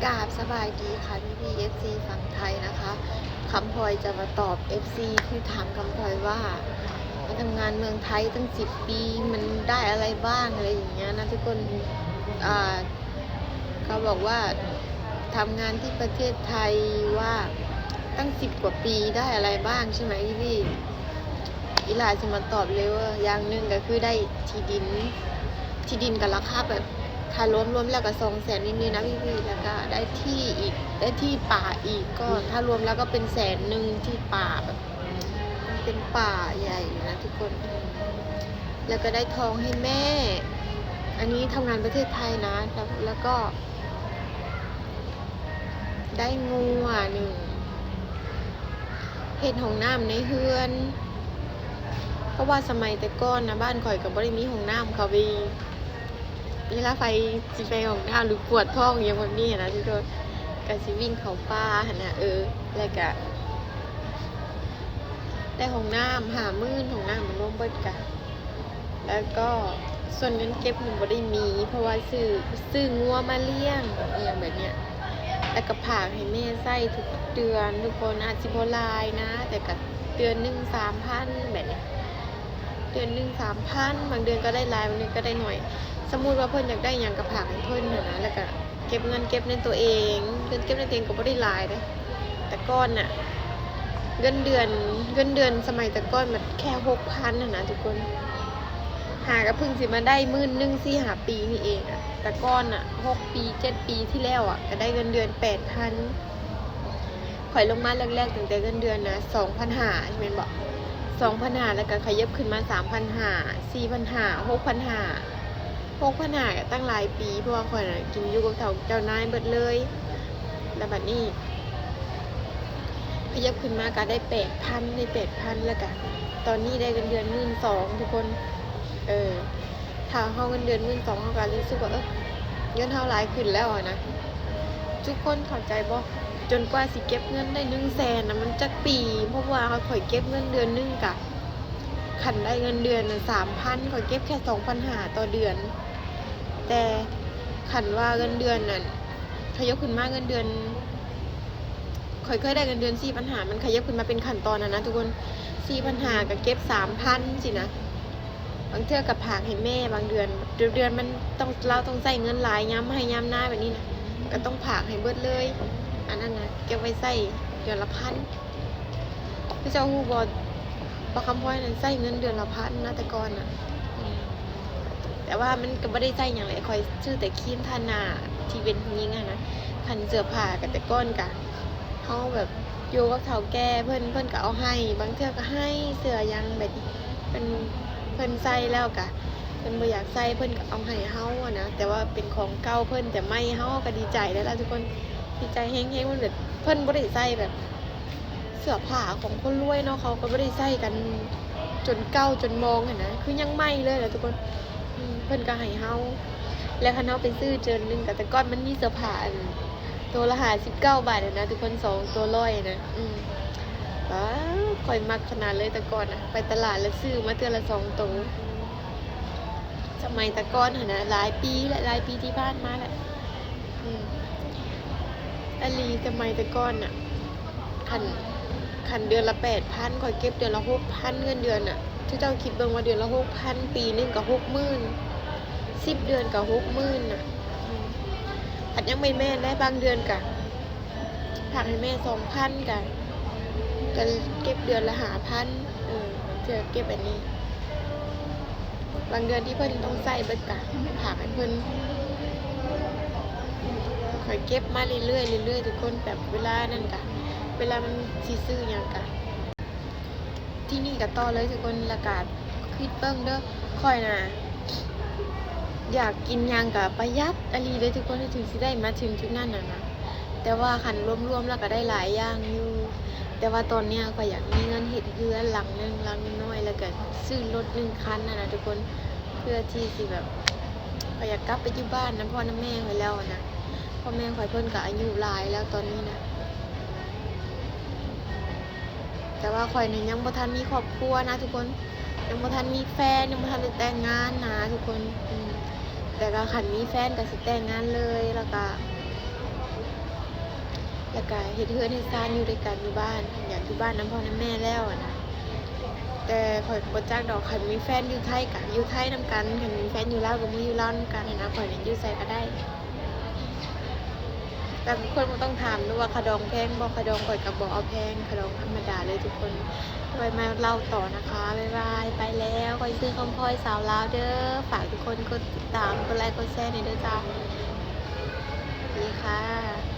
ກາບສະບາຍດີຄ່ະ ພີ່ໆ ເອັຟຊີຝັ່ງໄທນະຄະ. ຄຳພອຍຈະມາຕອບເອັຟຊີທີ່ຖາມຄຳພອຍວ່າ ມາທຳງານເມືອງໄທຕັ້ງສິບປີ ມັນໄດ້ອະໄລບ້າງ ອະໄລຢ່າງເງຍນະທຸກຄົນ. ອ່າ ເຂົາບອກວ່າ ທຳງານທີ່ປະເທດໄທວ່າຕັ້ງສິບກວ່າປີ ໄດ້ອະໄລບ້າງ ໃຊ່ໄໝພີ່ໆ? ອີ່ຫຼ້າຊິມາຕອບເລີຍວ່າ ຢ່າງໜຶ່ງກໍຄືໄດ້ທີ່ດິນ ທີ່ດິນກໍລາຄາແບບ ຖ້າລວມໆແລ້ວກໍສອງແສນນິດໆນະພີ່ໆ. ແລ້ວກໍໄດ້ທີ່ອີກ ໄດ້ທີ່ປ່າອີກ ກໍຖ້າລວມແລ້ວກໍເປັນແສນໜຶ່ງ ທີ່ປ່າແບບ ເປັນປ່າໃຫຍ່ຢູ່ນະທຸກຄົນ. ແລ້ວກໍໄດ້ທອງໃຫ້ແມ່ ອັນນີ້ທຳງານປະເທດໄທນະ. ແລ້ວ ແລ້ວກໍໄດ້ງົວໜຶ່ງ ເຮັດຫ້ອງນ້ຳໃນເຮືອນ ເພາະວ່າສະໄໝແຕ່ກ່ອນນະ ບ້ານຂ້ອຍກໍບໍ່ໄດ້ມີຫ້ອງນ້ຳ ເຂົາໄປ ເວລາໃຜຊິໄປຫ້ອງນ້ຳ ຫຼື ປວດທ້ອງອີ່ຫຍັງແບບນີ້ຫັ້ນນະທຸກຄົນ ກໍຊິວິ່ງເຂົ້າປ່າຫັ້ນນະ. ເອີ ແລ້ວກະໄດ້ຫ້ອງນ້ຳຫ້າໝື່ນ ຫ້ອງນ້ຳມັນລວມເບິດກະ ແລ້ວກໍສ່ວນເງິນເກັບນີ້ບໍ່ໄດ້ມີ ເພາະວ່າຊື້ ຊື້ງົວມາລ້ຽງ ອີ່ຫຍັງແບບເນີ້ຍ ແລ້ວກໍຝາກໃຫ້ແມ່ໃຊ້ທຸກເດືອນທຸກຄົນ. ອາດຊິບໍ່ຫຼາຍນະ ແຕ່ກໍເດືອນໜຶ່ງສາມພັນແບບນີ້ ເດືອນໜຶ່ງສາມພັນ ບາງເດືອນກໍໄດ້ຫຼາຍ ບາງເດືອນກໍໄດ້ໜ້ອຍ. ສົມມຸດວ່າເພິ່ນຢາກໄດ້ຫຍັງກໍຝາກໃຫ້ເພິ່ນຫັ້ນນະ ແລ້ວກໍເກັບເງິນເກັບໃນຕົວເອງ ເງິນເກັບໃນຕົວເອງກໍບໍ່ໄດ້ຫຼາຍເດ້. ແຕ່ກ່ອນນະ ເງິນເດືອນ ເງິນເດືອນສະໄໝແຕ່ກ່ອນມັນແຄ່ຫົກພັນຫັ້ນນະທຸກຄົນ ຫາກໍເພິ່ງຊິມາໄດ້ໝື່ນໜຶ່ງ ສີ່ຫ້າປີນີ້ເອງອະ. ແຕ່ກ່ອນນະ ຫົກປີ ເຈັດປີທີ່ແລ້ວອະ ກໍໄດ້ເງິນເດືອນແປດພັນ. ຂ້ອຍລົງມາແລກໆ ຕັ້ງແຕ່ເງິນເດືອນນະ ສອງພັນຫ້າ ແມ່ນບໍ່? ສອງພັນຫ້າ ແລ້ວກໍຂະຫຍັບຂຶ້ນມາ ສາມພັນຫ້າ ສີ່ພັນຫ້າ ຫົກພັນຫ້າ ຫົກພັນຫ້າ ກໍຕັ້ງຫຼາຍປີ ເພາະວ່າຂ້ອຍນະກິນຢູ່ກັບເຖົ້າເຈົ້ານາຍເບິດເລີຍ. ແລ້ວບັດນີ້ຂະຫຍັບຂຶ້ນມາກໍໄດ້ແປດພັນ ໄດ້ແປດພັນ ແລ້ວກໍຕອນນີ້ໄດ້ເງິນເດືອນໝື່ນສອງ ທຸກຄົນ. ເອີ ຖ້າເຮົາເງິນເດືອນໝື່ນສອງ ເຮົາກໍຮູ້ສຶກວ່າ ເອີ ເງິນເຮົາຫຼາຍຂຶ້ນແລ້ວຫັ້ນນະ. ທຸກຄົນເຂົ້າໃຈບໍ່? ຈົນກວ່າຊິເກັບເງິນໄດ້ໜຶ່ງແສນນະ ມັນຈັກປີ? ເພາະວ່າຂ້ອຍເກັບເງິນເດືອນໜຶ່ງກະ ຄັນໄດ້ເງິນເດືອນນະ ສາມພັນ ຂ້ອຍເກັບແຄ່ສອງພັນຫ້າຕໍ່ເດືອນ. ແຕ່ຄັນວ່າເງິນເດືອນນັ້ນຂະຫຍັບຂຶ້ນມາເງິນເດືອນ ຂ້ອຍເຄີຍໄດ້ເງິນເດືອນສີ່ພັນຫ້າ ມັນຂະຫຍັບຂຶ້ນມາເປັນຂັ້ນຕອນຫັ້ນນະທຸກຄົນ ສີ່ພັນຫ້າ ກໍເກັບສາມພັນຊີ້ນະ. ບາງເທື່ອກໍຝາກໃຫ້ແມ່ ບາງເດືອນ ບາງເດືອນມັນຕ້ອງ ລາວຕ້ອງໃຊ້ເງິນຫຼາຍ ຍາມໄຮ່ຍາມນາແບບນີ້ນະ ກໍຕ້ອງຝາກໃຫ້ເບິດເລີຍ. ອັນນັ້ນນະ ເກັບໄວ້ໃຊ້ເດືອນລະພັນ. ຄືເຈົ້າຮູ້ບໍ່ ປ້າຄຳພອຍນັ້ນໃຊ້ເງິນເດືອນລະພັນນະ ແຕ່ກ່ອນນະ. ອືມ ແຕ່ວ່າມັນກໍບໍ່ໄດ້ໃຊ້ຫຍັງແຫຼະ ຂ້ອຍຊື້ແຕ່ຄຣີມທາໜ້າທີ່ເປັນຜູ້ຍິງຫັ້ນນະ. ຄັນເສື້ອຜ້າກໍແຕ່ກ່ອນກະ ເຮົາແບບຢູ່ກັບເຖົ້າແກ່ເພິ່ນ ເພິ່ນກໍເອົາໃຫ້ ບາງເທື່ອກໍໃຫ້ເສື້ອຫຍັງແບບນີ້ ເພິ່ນ ເພິ່ນໃສ່ແລ້ວກະ ເພິ່ນບໍ່ຢາກໃສ່ ເພິ່ນກໍເອົາໃຫ້ເຮົາຫັ້ນນະ. ແຕ່ວ່າເປັນຂອງເກົ່າເພິ່ນ ແຕ່ໃໝ່ເຮົາກໍດີໃຈແລ້ວລະທຸກຄົນ ດີໃຈແຮງໆ. ມັນແບບເພິ່ນບໍ່ໄດ້ໃສ່ແບບ ເສື້ອຜ້າຂອງຄົນລວຍເນາະ ເຂົາກໍບໍ່ໄດ້ໃສ່ກັນຈົນເກົ່າຈົນມອງຫັ້ນນະ ຄືຍັງໃໝ່ເລີຍລະທຸກຄົນ. ອືມ ເພິ່ນກໍໃຫ້ເຮົາ ແລ້ວຄັນເຮົາໄປຊື້ເທື່ອໜຶ່ງ ກໍແຕ່ກ່ອນມັນມີເສື້ອຜ້າອັນໂຕລະຫ້າສິບເກົ້າບາດຫັ້ນນະທຸກຄົນ ສອງໂຕຮ້ອຍນະ. ອືມ ປ້າ ຂ້ອຍມັກຂະໜາດເລີຍແຕ່ກ່ອນນະ ໄປຕະຫຼາດແລ້ວຊື້ມາເທື່ອລະສອງໂຕ. ສະໄໝແຕ່ກ່ອນຫັ້ນນະ ຫຼາຍປີແລ້ວ ຫຼາຍປີທີ່ຜ່ານມາແລ້ວ. ອືມ ອີ່ຫຼີ ສະໄໝແຕ່ກ່ອນນະ ຄັນ ຄັນເດືອນລະແປດພັນ ຂ້ອຍເກັບເດືອນລະຫົກພັນ ເງິນເດືອນນະ. ເຈົ້າ ເຈົ້າຄິດເບິ່ງວ່າເດືອນລະຫົກພັນ ປີໜຶ່ງກໍຫົກໝື່ນ ສິບເດືອນກໍຫົກໝື່ນນະ. ອືມ ພັດຍັງບໍ່ແມ່ນໄດ້ ບາງເດືອນກະ ຝາກໃຫ້ແມ່ສອງພັນ ກະ ກະເກັບເດືອນລະຫ້າພັນ. ເອີ ບາງເທື່ອເກັບອັນນີ້ ບາງເດືອນທີ່ເພິ່ນຕ້ອງໃຊ້ເບິດກະຝາກໃຫ້ເພິ່ນ. ຂ້ອຍເກັບມາເລື້ອຍໆ ເລື້ອຍໆ ທຸກຄົນ ແບບເວລານັ້ນກະ ເວລາມັນຊິຊື້ຫຍັງກະ ທີ່ນີ້ກະຕໍ່ເລີຍທຸກຄົນ. ລະກະຄິດເບິ່ງເດີ ຂ້ອຍນະ ຢາກກິນຫຍັງກະປະຢັດອີ່ຫຼີເລີຍທຸກຄົນ ເຮົາເຖິງຊິໄດ້ມາເຖິງຈຸດນັ້ນນະນະ. ແຕ່ວ່າຄັນລວມໆແລ້ວກໍໄດ້ຫຼາຍຢ່າງຢູ່ ແຕ່ວ່າຕອນເນີ້ຍຂ້ອຍຢາກມີເງິນເຮັດເຮືອນຫຼັງໜຶ່ງ ຫຼັງນ້ອຍໆ ແລ້ວກໍຊື້ລົດໜຶ່ງຄັນຫັ້ນນະທຸກຄົນ ເພື່ອທີ່ຊິແບບ ຂ້ອຍຢາກກັບໄປຢູ່ບ້ານນຳພໍ່ນຳແມ່ຂ້ອຍແລ້ວຫັ້ນນະ ເພາະແມ່ຂ້ອຍເພິ່ນກໍອາຍຸຫຼາຍແລ້ວຕອນນີ້ນະ. ແຕ່ວ່າຂ້ອຍນີ້ຍັງບໍ່ທັນມີຄອບຄົວນະທຸກຄົນ ຍັງບໍ່ທັນມີແຟນ ຍັງບໍ່ທັນໄດ້ແຕ່ງງານນະທຸກຄົນ. ອືມ ແຕ່ກໍຄັນມີແຟນກໍຊິແຕ່ງງານເລີຍ ແລ້ວກໍ ແລ້ວກະເຮັດເຮືອນເຮັດຊານຢູ່ດ້ວຍກັນຢູ່ບ້ານ ຢາກຢູ່ບ້ານນຳພໍ່ນຳແມ່ແລ້ວຫັ້ນນະ. ແຕ່ຂ້ອຍກໍບໍ່ຈັກດອກ ຄັນມີແຟນຢູ່ໄທກະຢູ່ໄທນຳກັນ ຄັນມີແຟນຢູ່ລາວກໍມາຢູ່ລາວນຳກັນຫັ້ນນະ. ຂ້ອຍນີ້ຢູ່ໃສກໍໄດ້. ແຕ່ທຸກຄົນບໍ່ຕ້ອງຖາມເດີ້ວ່າຄ່າດອງແພງບໍ່? ຄ່າດອງຂ້ອຍກໍບໍ່ເອົາແພງ ຄ່າດອງທຳມະດາເລີຍທຸກຄົນ. ໄວ້ມາເລົ່າຕໍ່ນະຄະ ບາຍບາຍ ໄປແລ້ວ. ຂ້ອຍຊື່ຄຳພອຍ ສາວລາວເດີ້. ຝາກທຸກຄົນກົດຕິດຕາມ ກົດໄລ ກົດແຊແດ່ເດີ້ຈ້າ. ສະຫວັດດີຄ່ະ.